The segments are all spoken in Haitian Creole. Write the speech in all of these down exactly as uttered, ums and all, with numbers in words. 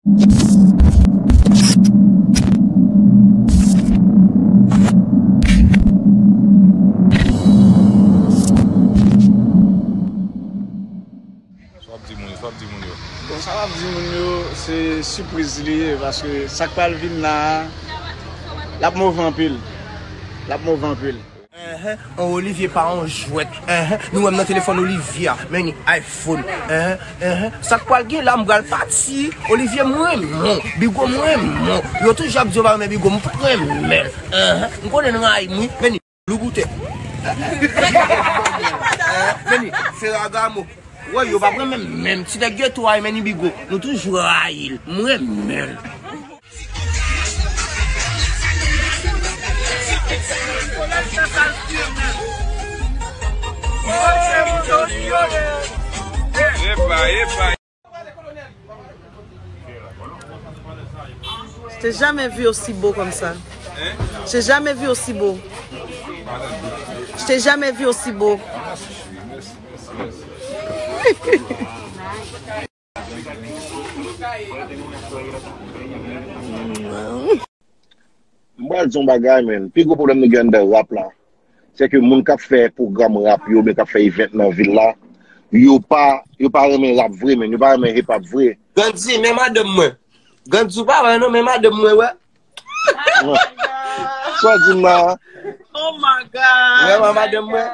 Sa w ap di moun yo, sa w ap di moun yo. Bon, sa m ap di moun yo, se sipriz li ye, paske sa k pral vin la a, l ap move anpil. L ap move anpil. Enhen, an Olivier pa yon jwèt. Enhen, nou wè m nan telefòn Olivier a, men ni iPhone. Enhen, enhen, sa k pral gen la, m pral pati. Olivier, m renmen w. Bigo, m renmen w. Yo toujou ap di yo pa renmen Bigo, m renmen l. Enhen, m konnen n rayi m, wi, men ni Louboutè. Men ni Ferragamo. Wè, yo pa pran menm, menm ti nèg geto a, men ni Bigo. Nou toujou rayi l. M renmen l. Epa, epa. Je t'ai jamais vu aussi beau comme ça. Je t'ai jamais vu aussi beau. Je t'ai jamais vu aussi beau. M pral di yon bagay, men. Pi gwo pwoblèm nou gen anndan rap la, se ke moun k ap fè pwogram rap yo, oubyen k ap fè event nan vil la, yo pa, yo pa renmen rap vre, men. Yo pa renmen hip hop vre. Gandhi, men madanm mwen. Gandhi, ou pa wè non, men madanm mwen, wè. Sa w di m la? Oh my God. Vrèman, madanm mwen.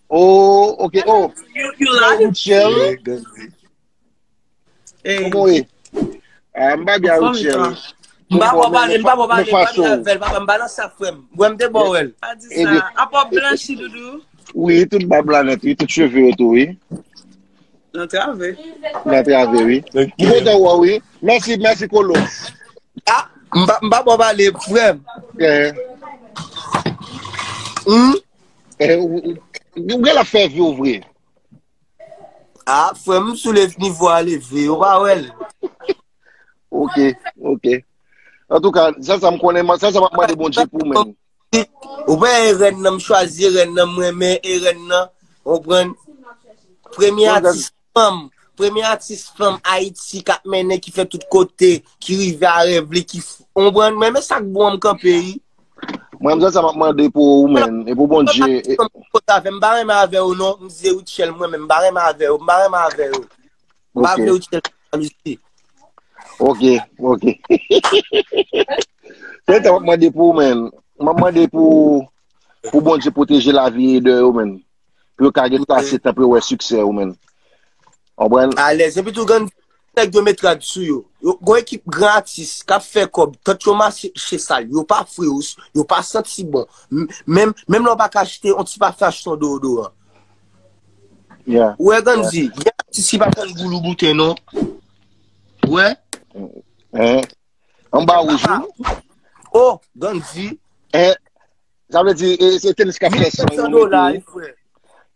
Oh, ok, oh. You, you like? Hey, Gandhi. Hey. Kòman w ye? Ah, m pa byen, Richel. M pa bon pale, m pa bon pale, m pa byen avè l, papa, m pa nan sa, frè m. Wè m te bò wè l. Pa di sa. Apa w blanchi, doudou? Wi, tout bab la nèt, wi, tout cheve yo tou, wi. Nan trave. Nan trave, wi. M kontan wè w, wi. Mèsi, mèsi, Kolo. Ah, m pa, m pa bò pale, frè m. Eh. Hmm? Eh, ou, ou, ou gen la fè vi w vre. Ah, frè m, sou lev nivo a leve, ou pa wè l. Ok, ok. Antouka, sèl sa m konnen, sèl sa m ap mande Bondye pou mwen. Ou wè rèn nan, m chwazi rèn nan, m renmen e rèn nan, ou konprann? Premye atis fanm, premye atis fanm Ayiti k ap mennen, ki fè tout kote, ki rive a rèv li, ki f-, ou konprann? M renmen sa k bon an, m kanpe, wi. Mwen, m sèl sa m ap mande pou ou, men, e pou Bondye. E... M pa renmen avè w non, m di Rutshelle, mwen menm, m pa renmen avè w, m pa renmen avè w. M pa vle Rutshelle, mesye. Ok, ok. Se sa m ap mande pou ou, men. M ap mande pou, pou Bondye pwoteje lavi edè yo, men. Pou yo ka gen ase tan pou yo wè siksè yo, men. Konprann? Alèz, epi tou, grann nèg yo met rad sou yo. Yo, gon ekip gran atis k ap fè kòb, tant yo mache sal, yo pa fre, yo, yo pa santi bon. M-, menm, menm lè w pa ka achte yon ti pafen, achte yon deodoran. Yeah. Ou wè, Gandhi, gen atis ki pa konn gou loubouten non. Ou wè? Anba wouj, wi. Oh, Gandhi. Eh, sa vle di, e, se tenis k ap fè san yo mete, wi.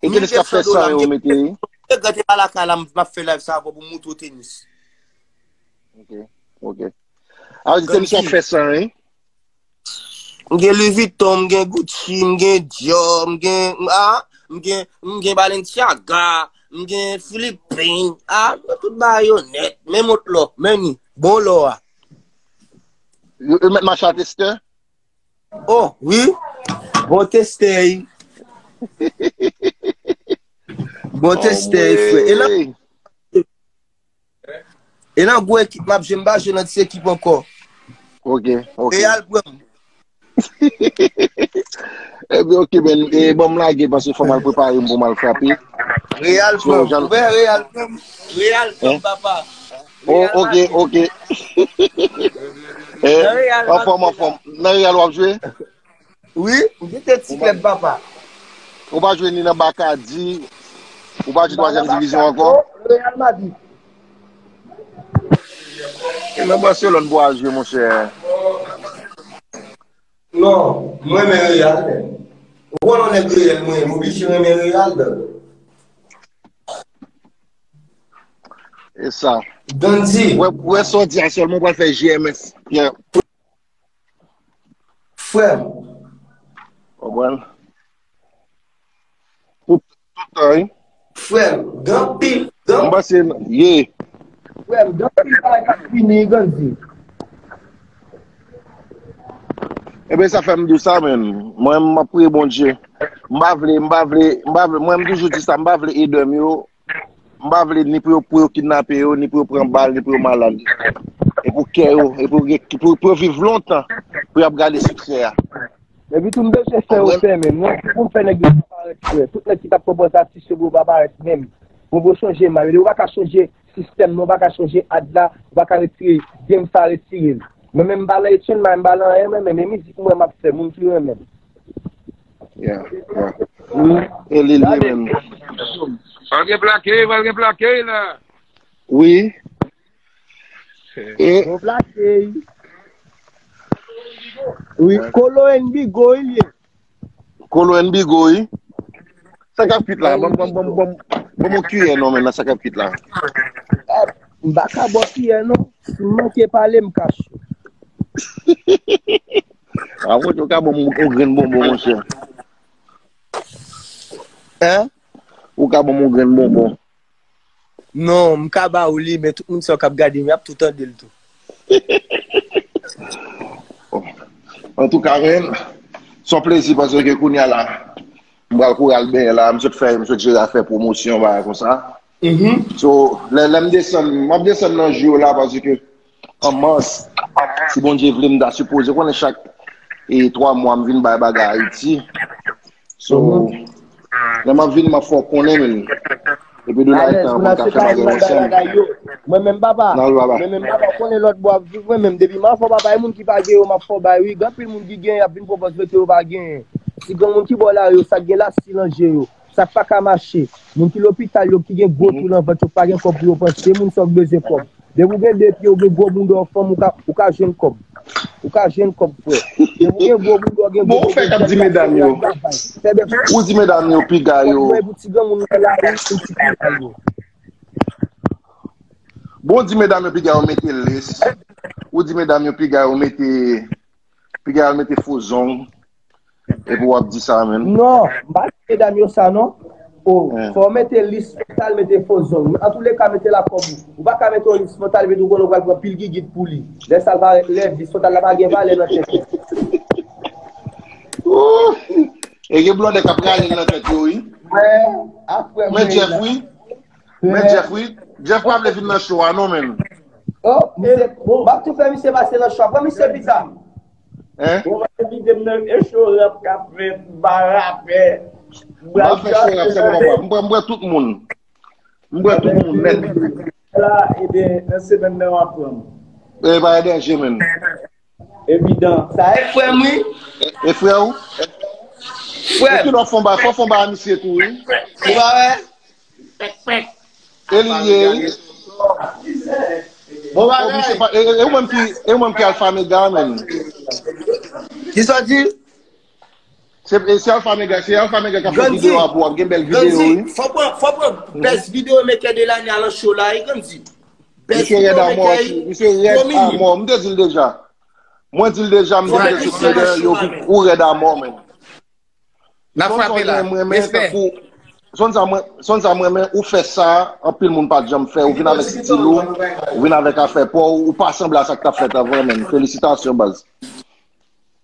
E tenis k ap fè san yo mete, wi. Regrèt e pa lakay la, m ap fè live sa pou, pou moutre w tenis. Ok, ok. A vle di tenis w ap fè san, wi. M gen Louis Vuitton, m gen Gucci, m gen Dior, m gen, ah, m gen, m gen Balenciaga, m gen Philippine, ah, m gen tout bagay yo nèt, men mont lò, men ni, bon lò a. Yo, yo mèt mache a testè? Oh, wi. Bon testè, wi. Bon testè, wi, frè. E la, e nan gwo ekip m ap jwe, m pa jwe nan ti ekip ankò. Ok, ok. Real pran m. Ebyen, ok, men, e, ban m lage, paske fò m al prepare m pou m al frape. Real pran m. Ou wè, Real pran m. Real pran m, papa. Oh, ok, ok. Eh, anfòm, anfòm. Nan Real w ap jwe? Wi, m kite ti klèb, papa. Ou pa jwe ni nan Bacardi, ou pa jwe twazyèm divizyon ankò? Real Madrid. E nan Barcelone pou al jwe, monchè. Non, mwen renmen Real, men. Ou konn yon nèg Real, mwen, m oblije renmen Real, dan. E sa. Gandhi. Wè, wè sa w di a sèlman, w pral fè G M S. Yeah. Frè m. Konprann? Tout, tout tan, wi. Frè m, gen anpil, gen... M panse, ye. Frè m, Gandhi, bagay k ap fini, Gandhi. Ebyen, sa fè m di w sa, menm. Mwen, m ap priye Bondye. M pa vle, m pa vle, m pa vle, mwen, m toujou di sa, m pa vle Edem yo. M pa vle ni pou yo, pou yo kidnape yo, ni pou yo pran bal, ni pou yo malad. E pou kè yo, e pou, pou, pou yo viv lontan, pou y ap gade siksè a. Epi tou, m bezwen fè yo pè menm. Non, pou m fè nèg yo pa parèt frè. Tout nèg ki t ap pran pòz atis yo pou yo pa parèt menm. Bon, bon, chonje m a. Yo pa ka chonje sistèm nan, yo pa ka chonje ad la, yo pa ka retire game sa, retire l. Mwen menm, m pa nan etchanj, m pa nan anyen, mwen menm, e mizik mwen m ap fè, moun ki renmen m. Yeah, yeah. E li, li menm. Pral gen plake, pral gen plake la. Wi. E Bon plake. Wi, Kolo and Bigo, il ye. Kolo and Bigo, wi. Sa k ap kwit la? Bon, bon, bon, bon, bon, bon kiyè non, men nan sa k ap kwit la. M pa ka bò kiyè non. Si m manke pale, m kache. A, mwen, ou ka ban m yon grenn bonbon, monchè. Hein? Ou ka ban m yon grenn bonbon. Non, m ka ba ou li, men tout moun sa k ap gade m, y ap tou tande l tou. Antouka, men, se yon plezi paske kounye a la, m pral kouri al benyen la, m sot fè, m sot jere afè pwomosyon, bagay konsa. So, lè, lè m desann, m ap desann nan jou yo la paske an mas, si Bondye vle, m ta sipoze konnen chak e twa mwa m vin bay bagay Ayiti. So, lè m ap vini, m ap fè w konnen, men. Epi de la etan pou n ka fè bagay ansanm. Mwen menm papa. Mwen menm papa, konnen lòt bò ap viv, mwen menm. Depi m ap fè papa, e moun ki pa gen yo, m ap fè bay, wi. Gen anpil moun ki gen, y ap vin pran pòz mete yo pa gen. Si gen moun ki bò lari yo, sa k gen la, si nan je yo. Sa k pa ka mache. Moun ki lopital yo, ki gen gwo twou nan vant yo, pa gen kòb pou yo panse. Se moun sa w bezwen kòb. Depi w gen de pye, w gen gwo bounda w fanm, ou ka, ou ka jwenn kòb. Ou ka jwenn kòb, frè. Depi w gen gwo bounda w, gen gwo bounda w, fè bèf. Ou di medam yo piga yo. Kòb mwen pou ti granmoun nan lari, pou ti piga yo. Bon, ou di medam yo piga yo mete lis. Ou di medam yo piga yo mete, piga yo mete fo zong. Epi w ap di sa menm. Non, m pa di medam yo sa non. O, fò w mete lis frontal, mete fo zong. Antouleka, mete la kòb ou. Ou pa ka mete yon lis frontal, epi tou konnen w pral pran pil gigit pou li. Lè sa l parèt lè, lis frontal la pa gen valè nan tèt ou. E gen blòdè k ap rale l nan tèt yo, wi. Wè, apre mwen. Men Jeff, wi. Men Jeff, wi. Jeff pa vle vin nan show a, non, menm. Oh, misye, m ap tou fè misye pase nan show a. Pran misye pita. Hein? Bon, mwen envite m nan e show rap k ap fèt, ba rapè. M pa fè show rap, se bon, papa. M pran, m pran tout moun. M pran tout moun, nèt. La, ebyen, nan semèn nan, w ap pran m. E pa gen danje, menm. Evidan. Sa e frè m, wi. E frè ou? Frè Epi m. Lò fon ba, fò fon ba misye tou, wi. Ou pa wè? E li ye, wi. Bon Oh, misye bagay. pa, e, e, e ou menm ki, e ou menm ki Alpha Mega, menm. Ki sa w di? Se, e, se Alpha Mega, se Alpha Mega k ap fè Gandhi. Videyo a pou w ap gen bèl videyo, Gandhi, wi. fò pran, fò pran best video maker de l'année a lan show la, wi, Gandhi. Best Misye video rèd a mò, maker, misye rèd a Dominique. Mò. M te di l deja. Mwen di l deja, m di l Right, deja, misye nan show yo, la, men. Ou rèd a mò, menm. N ap frape la. Sonson, mwen, mwen, Respè. Tankou, sonn sa mwen, sonn sa mwen, men ou fè sa, anpil moun pa t janm fè, ou vin avèk stil ou, ou vin avèk afè pa w, ou pa sanble a sa k t ap fèt avan, menm. Felisitasyon, baz.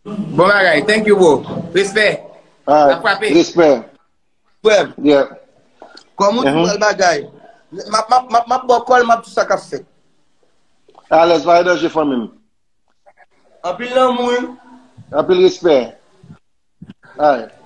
Bon bagay, thank you, bro. Respè. Alright. N ap frape. Respè. Frè m. Yeah. Kòm ou di Mhm. bèl bagay. M ap, m ap, m ap, m ap ba w kòl, m ap di sa k ap fèt. Alèz, pa gen danje, fanmi m. Anpil lanmou, wi. Anpil respè. Alright.